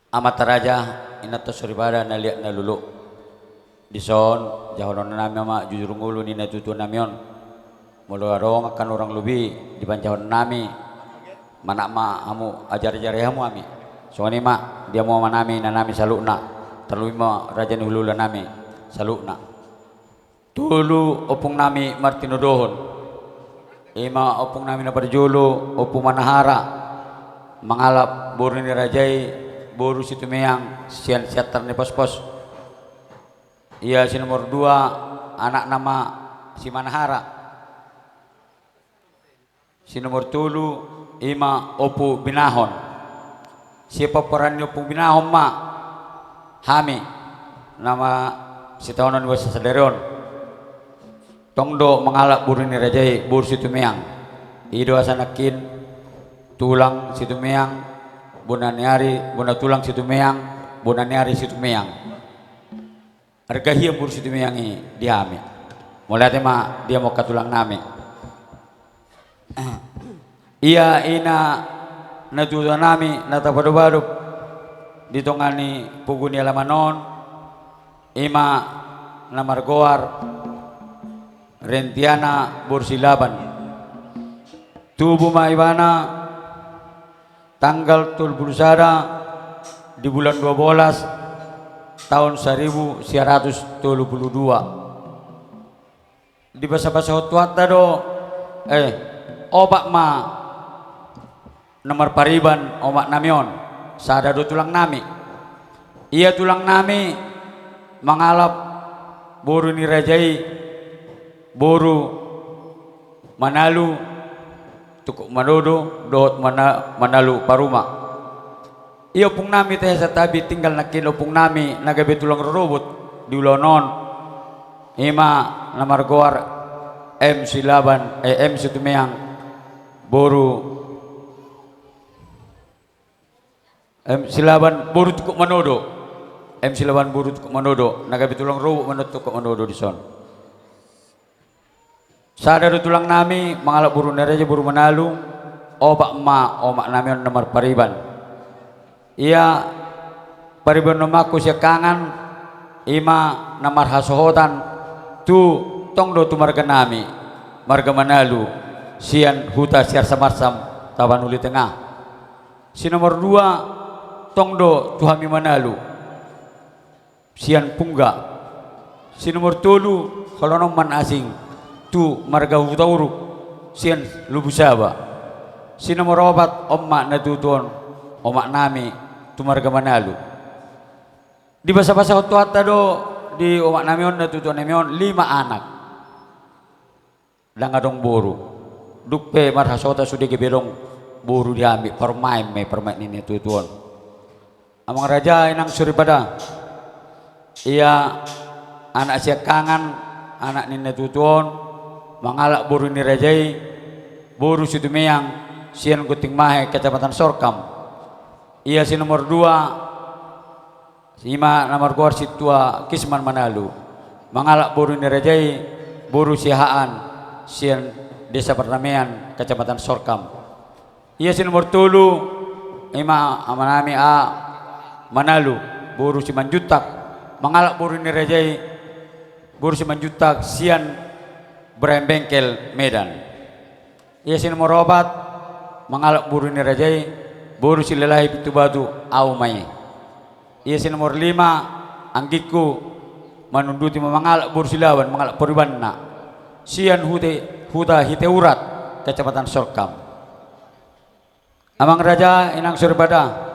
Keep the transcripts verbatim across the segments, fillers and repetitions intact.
Amanta raja, inanta soripada na liat na lolo. Dison, jahononnami ma jujur ngolu ni natuatuanami on. Molo adong angka na hurang lobi dipanjahonnami, manat ma hamu, ajarajari hamu hami. Songon i ma di hamu amanami, inanami saluhutna, tarlumobi ma raja ni hulahulanami saluhutna. Tolu ompungnami martinodohon. I ma ompungnami na parjolo, Ompu Manahara, mangalap boru ni raja i, boru Situmeang, sian Siantar ni Pospos. Ia si nomor dua, anakna ma si Manahara. Si nomor tolu, i ma Ompu Binahon. Sian pomparan ni Ompu Binahon ma hami, na masitaonon di basa sadari on. Tong do mangalap boru ni raja i, boru Situmeang. I do asa nangkin tulang Situmeang, bona ni ari, bona tulang Situmeang, bona ni ari Situmeang. Arga hian boru Situmeang i di hami. Mauliate ma di hamu angka tulangnami. Ia ina natuatuanami na tapadopadop di tonga ni pogu ni alaman on, i ma na margoar Rentiana boru Silaban. Tubu ma ibana tanggal tolu pulu sada di bulan dua bolas taon saribu sia ratus tolu pulu dua. Dibasabasahon Tuhanta do, eh, opat ma na marpariban omaknami on, sada do tulangnami. Ia tulangnami mangalap boru ni raja i, boru Manalu Tungkuk Manodo dohot Mana-, Manalu Paruma. Ia ompungnami tahe santabi, tinggal nangkin ompungnami na gabe tulang rorobot di ulaon on, i ma na margoar M Silaban, eh, M Situmeang, boru M Silaban boru Tungkuk Manodo. M Silaban boru Tungkuk Manodo, na gabe tulang rorobot ma na Tungkuk Manodo dison. Sada do tulangnami mangalap boru ni raja i, boru Manalu, opat ma omaknami on na marpariban. Ia pariban ni omakku siangkangan, i ma na marhasohotan tu, tong do tu marganami, marga Manalu, sian huta Siarsamarsam, Tapanuli Tengah. Si nomor dua, tong do tu hami Manalu, sian Pungga. Si nomor tolu, holong on ma na asing, tu marga Hutauruk, sian Lubusaba. Si nomor opat, on ma natuatuaon omaknami tu marga Manalu. Dibasabasahon Tuhanta do di omaknami on, natuatuanami on, lima anak. Ndang adong boru. Dung pe marhasohotan sude gabe adong boru di hami, parumaen ma i, parumaen ni natuatua on. Amang raja, inang soripada. Ia anak siangkangan, anak ni natuatua on, mangalap boru ni raja i, boru Situmeang, sian Gunting Mahe, Kecamatan Sorkam. Ia si nomor dua, i ma na margoar Sintua Kisman Manalu, mangalap boru ni raja i, boru Siahaan, sian Desa Pardamean, Kecamatan Sorkam. Ia si nomor tolu, i ma amanami A Manalu, boru Simanjuntak, mangalap boru ni raja i, boru Simanjuntak, sian Ibrahim Bengkel, Medan. Ia si nomor opat, mangalap boru ni raja i, boru Silalahi Pintubatu, au ma i. Ia si nomor lima, anggingku, Manunduti ma mangalap boru Silaban, mangalap paribanna, sian huta, huta Hiteurat, Kecamatan Sorkam. Amang raja, inang soripada,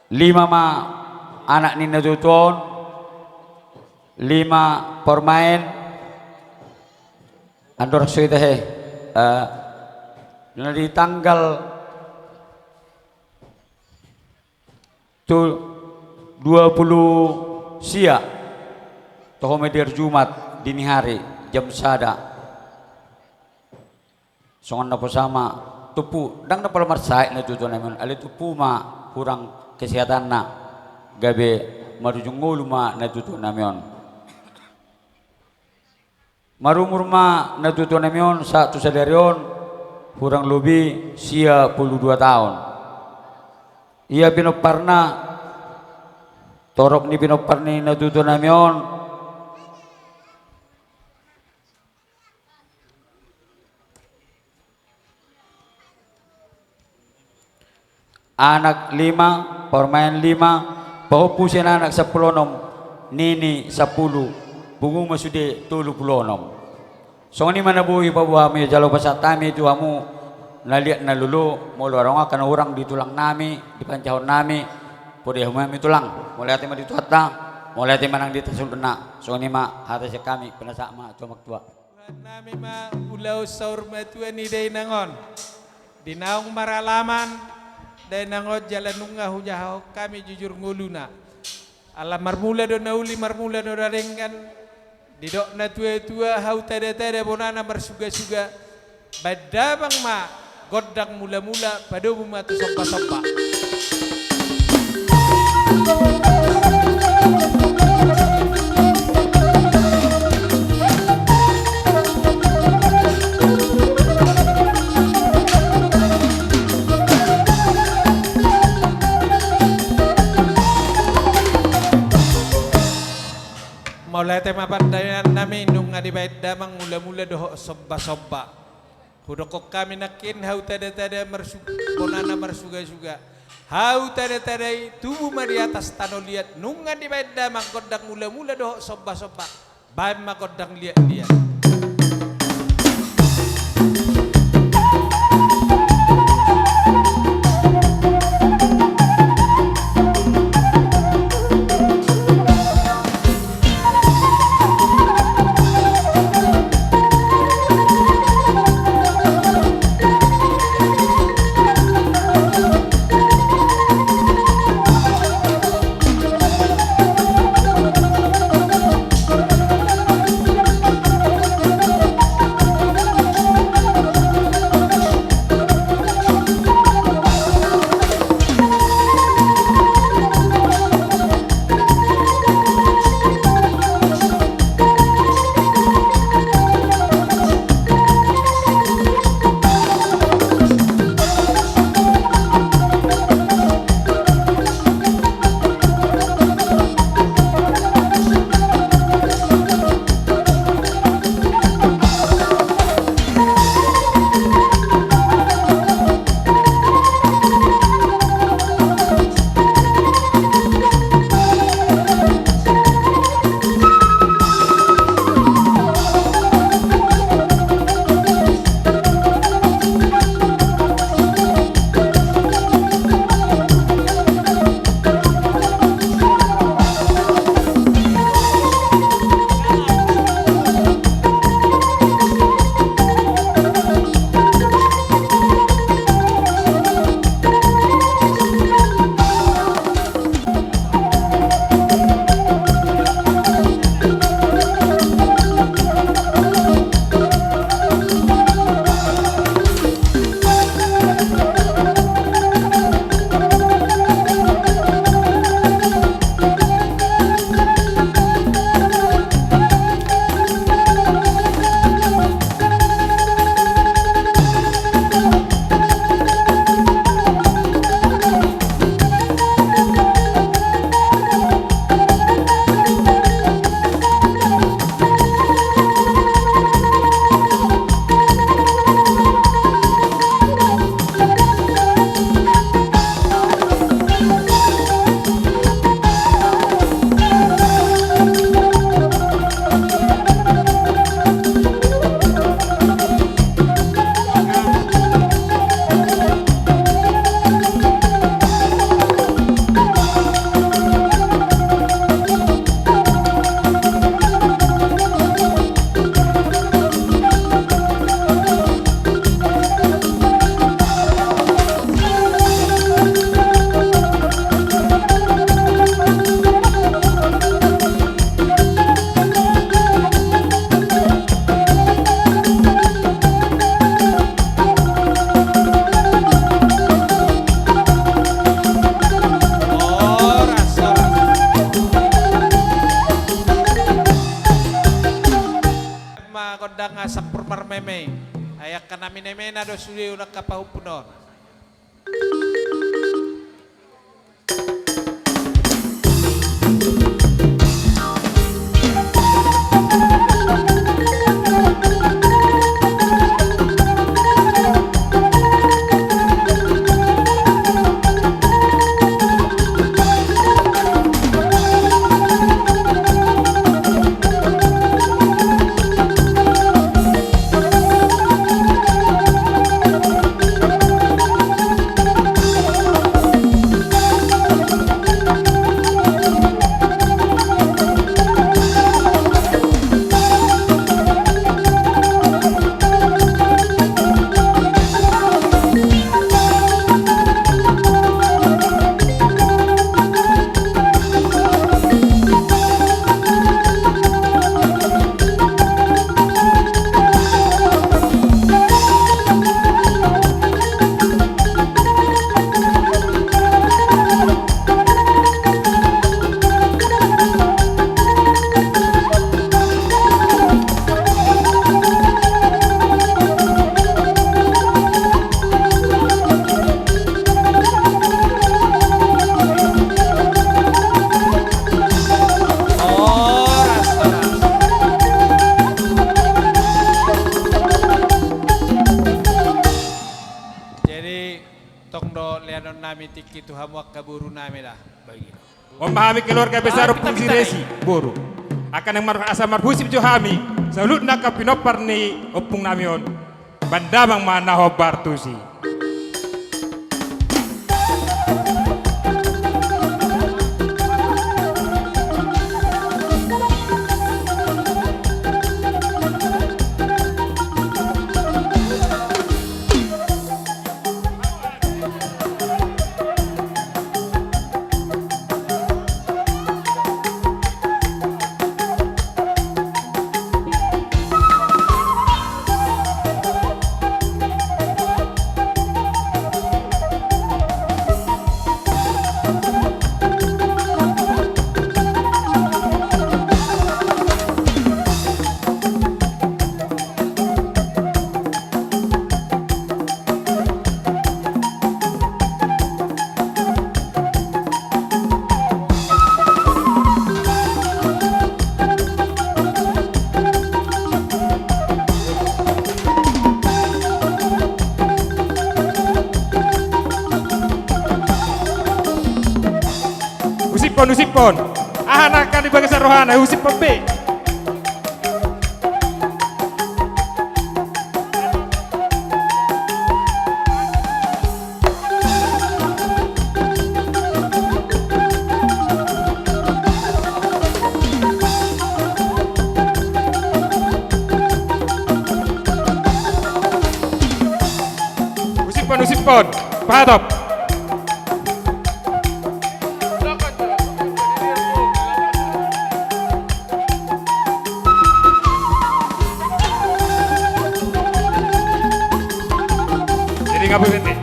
lima ma anak ni natuatua on, lima parumaen. Andorang so i tahe, eh, na di tanggal tu dua pulu sia, toho ma i di ari Jumat, dini hari, jam sada. Songon na posa ma, tumpu, ndang na pola marsahit natuatuanami on, alai tumpu ma hurang kesehatanna, gabe marujung ngolu ma natuatuanami on. Marumur ma natuatuanami on sahat tu sadari on, hurang lobi sia pulu dua taon. Ia pinomparna, torop ni pinompar ni natuatua nami on. Anak lima, parumaen lima, pahompu sian anak sampulu onom, nini sampulu, pungu ma sude tolu pulu onom. Songon i ma na boi paboa hami, jalo pasahat hami tu hamu na liat na lolo, molo adong angka na hurang di tulang nami, di panjahon nami, podai hamu hami tulang, mauliate ma di Tuhanta, mauliate ma nang di hita saluhutna. Songon i ma hata sian hami, pinasahat ma tu amang tua. Tuhan nami ma ulaon saur matua ni dainang on. Di naung maralaman dainang on jala nunga hujahahon hami jujur ngoluna. Ala marmula do na uli, marmula do na denggan. Didok natuatua, hau tadatada bonana marsugasuga. Baen damang ma gondang mulamula, padomu ma tu sombasomba. Mauliate ma pardalanan nami, nunga dibaen damang mulamula dohot sombasomba. Hudokkon hami nangkin hau tadatada marsu-, bonana marsugasuga. Hau tadatada i tubu ma di atas tano liat, nunga dibaen damang gondang mulamula dohot sombasomba. Baen ma gondang liatliat. Horas, horas. Ma gondang sampur marmeme. Ai angka na minemena do sude unang ka pahompu non. Jadi, tong do leanon nami tingki tu hamu angka boru nami da. Baik. On ma hami keluarga besar Ompung Siresi, boru. Angka naeng mar-, asa marhusip jo hami, saluhutna angka pinompar ni ompung nami on. Bahen damang ma na hombar tusi. Husiphon, husiphon. Aha na angka di bagasan rohana, husiphon be. Husiphon, husiphon. Pahatop. Jadi ngapa berhenti?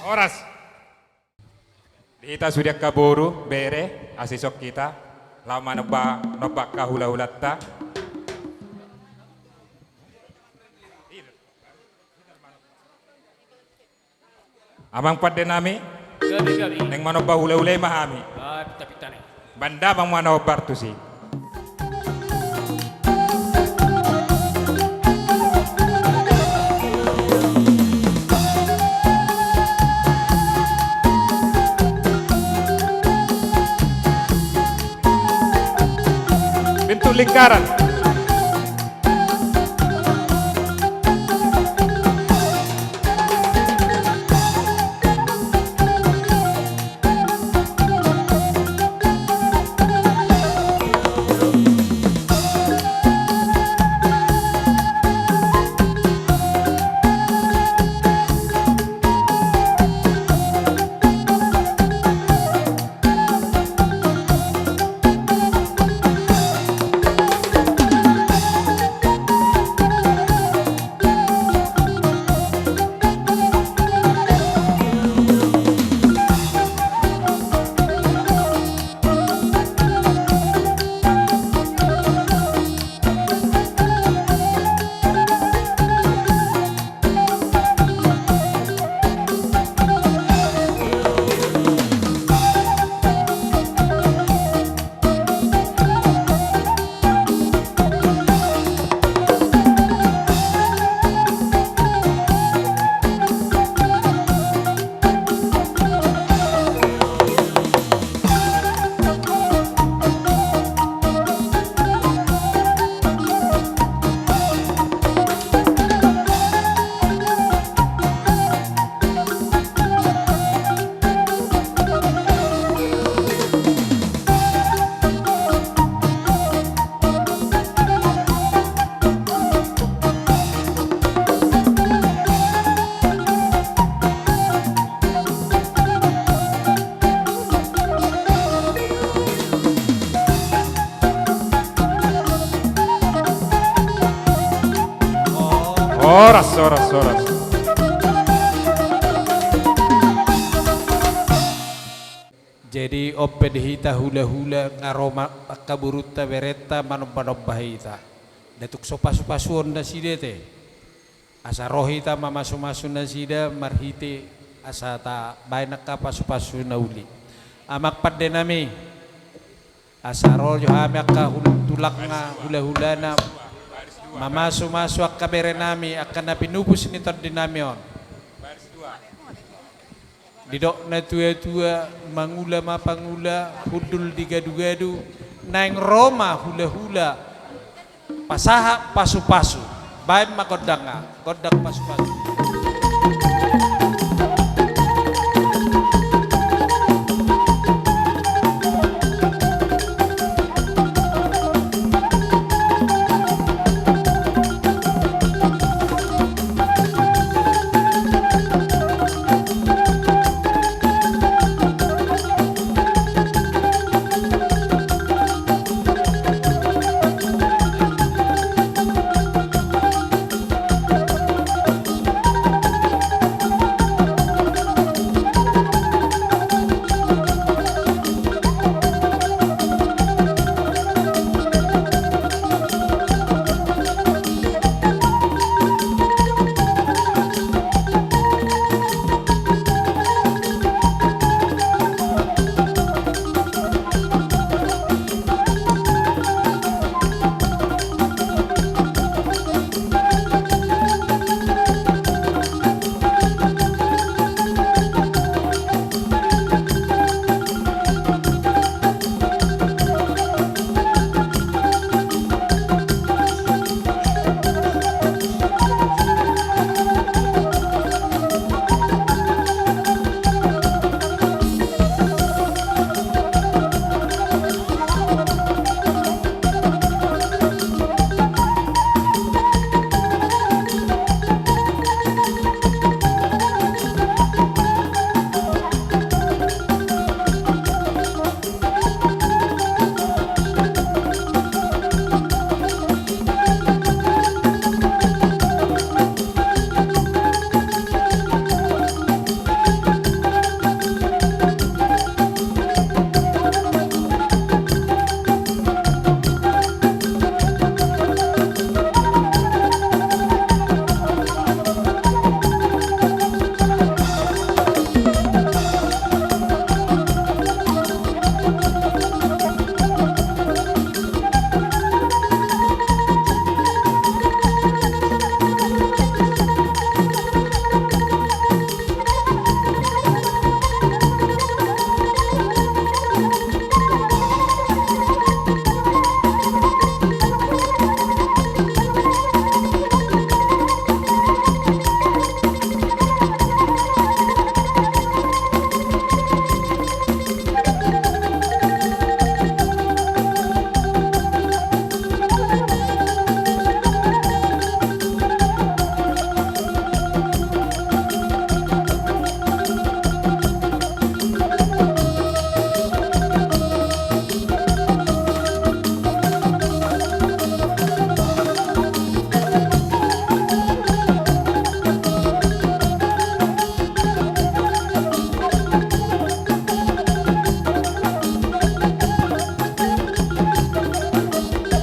Horas. Di hita sude angka boru, bere, asa dison hita laho manomba, nomba angka hulahulanta. Amang pande nami, gabe, gabe, naeng manomba hulahula i ma hami. Ah, pinta-pinta ni. Bahen damang ma na hombar tusi. Bentuk lingkaran. Horas, horas, horas. Jadi on pe di hita hulahula nga ro ma angka borunta berenta manombanomba hita. Nda tung so pasupasuon nasida te. Asa ro hita mamasumasu nasida marhite asa tabaen angka pasupasu na uli. Amang pande nami, asa ro jo hami angka hul-, tulangna, hulahulana mamasumasu angka bere nami, angka na pinupus ni tondi nami on. Didok na tua-tua, mangula ma pangula, hundul di gadu-gadu, naeng ro ma hula-hula, pasahat pasu-pasu. Baen ma gondangna, gondang pasu-pasu.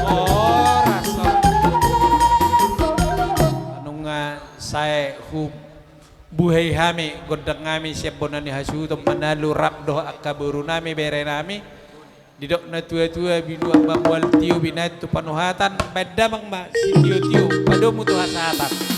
Horas, horas. Nunga sae hubuhai hami gondang nami sian bona ni hasuhuton manalu rap dohot angka boru nami, bere nami. Didok na tua-tua, binuat ma mual tio, binahen tu panuhatan, baen damang ma sitio-tio, padomu tu hasahatan.